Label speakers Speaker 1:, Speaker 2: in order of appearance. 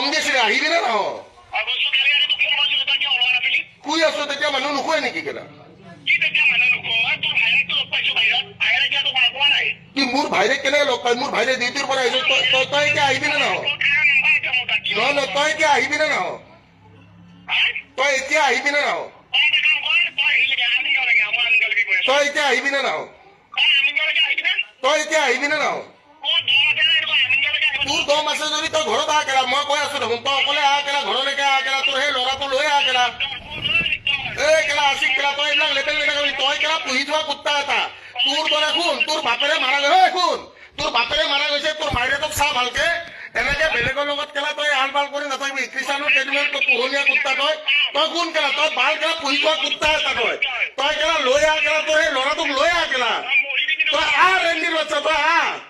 Speaker 1: দম দিছিলে, আহিবি নে নাহ? শুই আছো তেতিয়া মানুহ নুশুৱে নেকি কেলা? কি মোৰ ভাইৰে কেনেকে লগ পাই? মোৰ ভাইৰে ডিউটিৰ পৰা আহিছে। তই এতিয়া আহিবি নে নাহ? নহয় নহয়, তই এতিয়া আহিবি নে নাহ? তই এতিয়া আহিবি নে নাহ? তই এতিয়া আহিবি নে নাহ? তই এতিয়া আহিবি নে নাহ? তোৰ দম আছে যদি তই ঘৰত আহ কেলা। মই কৈ আছো দেখোন, তই অকলে আহ কেলা, ঘৰলৈকে আহ কেলা, তোৰ সেই ল'ৰাটো লৈ আহ কেলা। এই কেলা আছিক কেলা, তই এইবিলাক লেবেল নেদেখাবি। তই কেলা পুহি থোৱা কুত্তা এটা। তোৰ দৰে শুন, তোৰ বাপেৰে মাৰা গৈছে, শুন, তোৰ বাপেৰে মাৰা গৈছে, তোৰ মায়েৰে তোক চা ভালকে। এনেকে বেলেগৰ লগত কেলা তই আল বাল কৰি নাথাকিবি। খ্ৰীষ্টানো কেইদিনমান তই পোহনীয়া কুত্তা তই। তই কোন কেলা? তই বাল কেলা পুহি থোৱা কুত্তা এটা তই। তই কেলা লৈ আহ কেলা, তোৰ সেই ল'ৰাটোক লৈ আহ কেলা। তই আহ ৰেন্দিৰ বাচ্চা, তই আহ।